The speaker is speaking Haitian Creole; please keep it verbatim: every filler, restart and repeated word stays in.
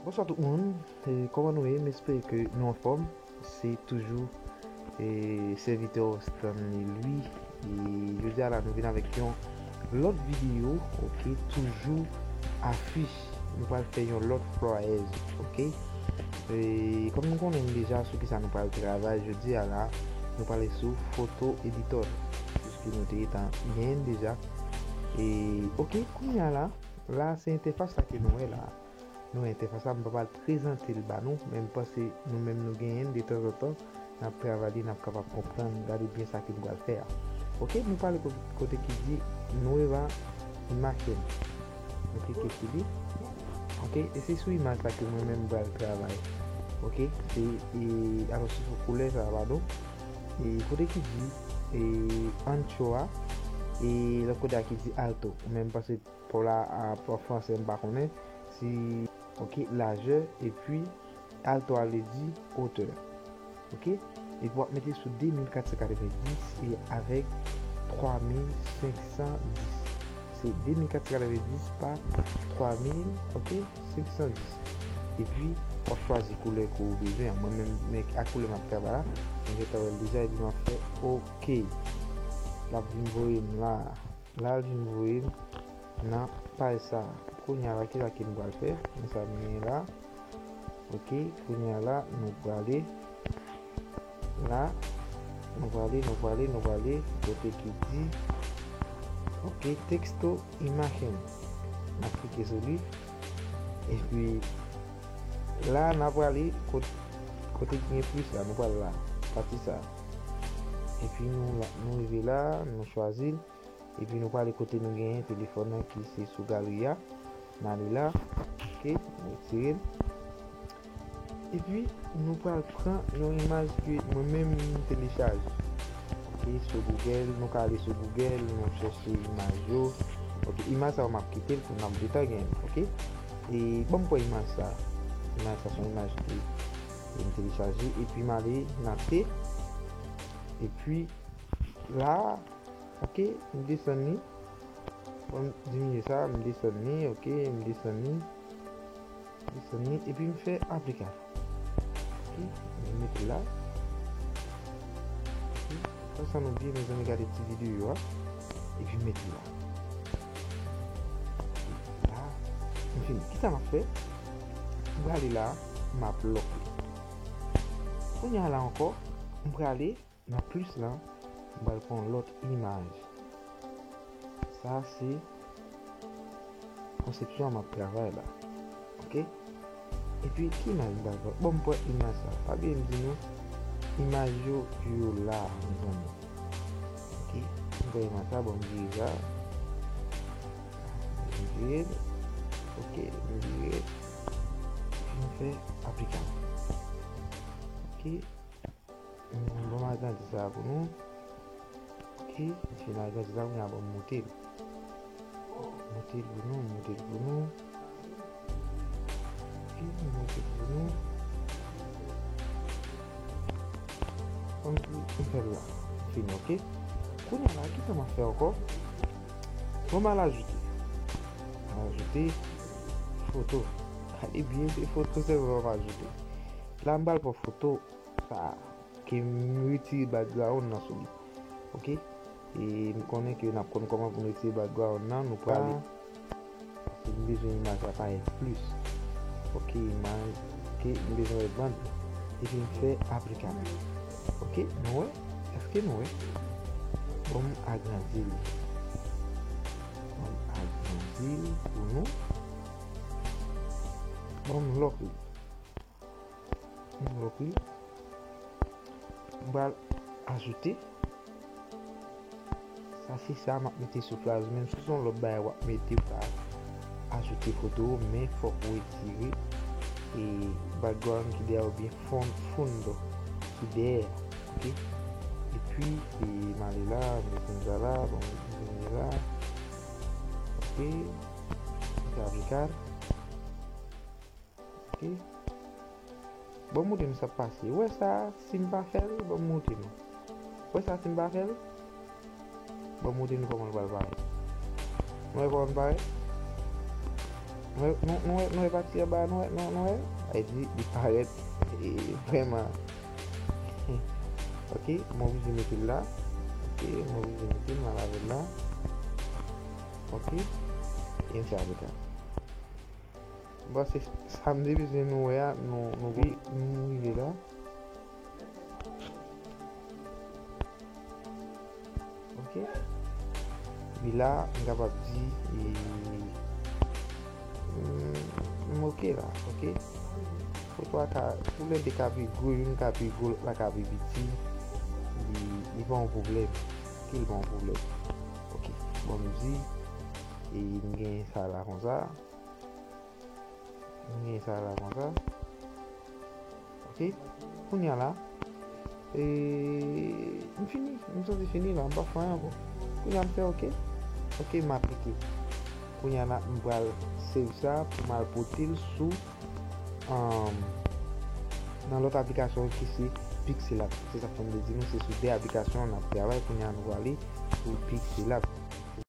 Bonswa tout moun. E, kòman nou ye? M espere ke nou anfòm. Se toujou, e, sèvitè w Stanley Louis. E jodi a la, nou vin avèk yon lòt videyo, oke? Toujou afich. Nou pral fè yon lòt flyers, oke? E kòm nou konnen deja sou kisa nou pral travay jodi a la, nou pale sou Photo Editor, piske nou te genyen deja. E, oke, kounye a la, la se entèfas la ke nou wè la. Nou wè entèfas la, m pa pral prezante l ba nou, men m panse nou menm nou genyen l detanzantan, n ap travay li, n ap kapab konprann, gade byen sa ke nou pral fè a. Oke, nou pale ko-, kote ki di Nueva Imagen. Nou klike sou li. Oke, e se sou imaj la ke mwen menm m pral travay. Oke, se, e, alò se sou koulè sa, padon. E kote ki di, e, ancho a, e lòt kote a ki di alto. Ou menm panse pou la, a, pou fransè, m pa konnen si, oke, lajè, epi alto a vle di otè. Oke? Epi w ap mete sou de mil kat san katrevenndis e avèk twa mil senk san dis. Se de mil kat san katrevenndis pa twa mil, oke, senk san dis. Epi, w ap chwazi koulè ke w bezwen an. Mwen menm, men ak koulè m ap travay la, mwen gentan wè l deja, epi m ap fè oke. L ap vin voye m la. La, l vin voye m nan paj sa a. Kounye a la, kisa ke m pral fè? Men sa m genyen la. Oke, kounye a la, nou prale la. Nou prale, nou prale, nou prale. Kote ki di, oke, texto imagen. N ap klike sou li. Epi, la, n ap prale kot-, kote ki gen plis la. Nou pral la. Pati sa. Epi, nou la, nou rive la, nou chwazi l. Epi nou prale kote nou genyen telefòn nan ki se sou galri a. N ale la. Oke, nou retire l. Epi nou pral pran yon imaj ke mwen menm m telechaje. Oke, sou Google, nou ka ale sou Google, nou chèche imaj yo. Oke, imaj sa yo m ap kite l pou n ap gentan genyen l. Oke? E ban m pran imaj sa. Imaj sa se yon imaj ke m telechaje. Epi m ale nan te. Epi la, oke, m desann li. Bon, m diminye sa, m desann li, oke, m desann li. Desann li, epi m fè aplika. Oke, m mete l la. Oke, fè sa nou byen, mezanmi, gade ti videyo a. Epi m mete l la. Oke, la, m fini. Kisa m ap fè? M prale la, m ap lòk li. Kounye a la ankò, m prale nan plis la, m pral pran yon lòt imaj. Sa se konsepsyon an m ap travay la. Oke? Epi, ki imaj m pral pran? Bon, m pran imaj sa. Pa bliye m di nou, imaj yo, yo la, mezanmi. Oke? M pran imaj sa, bon, m vire sa. M vire l. Oke, m vire l. Epi m fè aplika. Oke? Bon, m agrandi sa pou nou. Oke, m fin agrandi sa, kounye a bon, m moute l. Moute l pou nou, moute l pou nou. Oke, m moute l pou nou. Bon, m fè l la. Fini, oke. Kounye a la, kisa m ap fè ankò? Bon, m al ajoute. M al ajoute foto. Gade byen, se foto sèlman m ajoute. La, m pral pran foto sa a. Ke m retire background nan sou li. Oke? E m konnen ke n ap konn kòman pou n retire background nan, nou prale. Paske m bezwen imaj la parèt plis. Oke, imaj, oke, m bezwen wè band. Epi m fè aplika. Oke, nou wè? Èske nou wè? Bon, m agrandi li. Bon, m agrandi li pou nou. Bon, m lòk li. M lòk li. M pral ajoute. Sa se sa m ap mete sou flyers. Menm si se yon lòt bagay w ap mete, w ka ajoute foto, men fòk ou retire, e, background ki dèyè oubyen fon, fondo ki dèyè. Oke? Epi, e, m ale la, m desann sa la, bon, m vini la. Oke? M fè aplika. Oke? Bon, montre m sa k pase. Ou wè sa, si m pa fè l, bon, montre nou. Ou wè sa, si m pa fè l? Bon, montre nou kòman l pral parèt. Nou wè kòman l parèt? Nou wè, nou, nou wè, nou wè pati anba, nou wè, nou, nou wè? Sa vle di, li parèt, e, vrèman. Ok, m oblije mete l la. Ok, m oblije mete l, m a lave l la. Ok, e m fè aplikasyon. Bon, se sa m te bezwen nou wè a, nou, nou, nou rive la. Ok. Epi la, m kapab di, e, m, m ok la, ok. Foto a ka, toulède ka pi gwo, youn ka pi gwo, lòt la ka pi piti. Li, li pa yon pwoblèm. Ok, li pa yon pwoblèm. Ok. Bon, m di, e, m gen sa la konsa. M gen sa la konsa. Ok. Kounye a la, e, m fini. M santi fini la. M pa fè anyen ankò. Kounye a m fè ok. Ok, m aplike. Kounye a la, m pral save sa pou m al pote l sou, um, nan lòt aplikasyon ki se Pixel Lab. Se sa k fè m te di nou se sou de aplikasyon n ap travay. Kounye a nou prale sou Pixel Lab.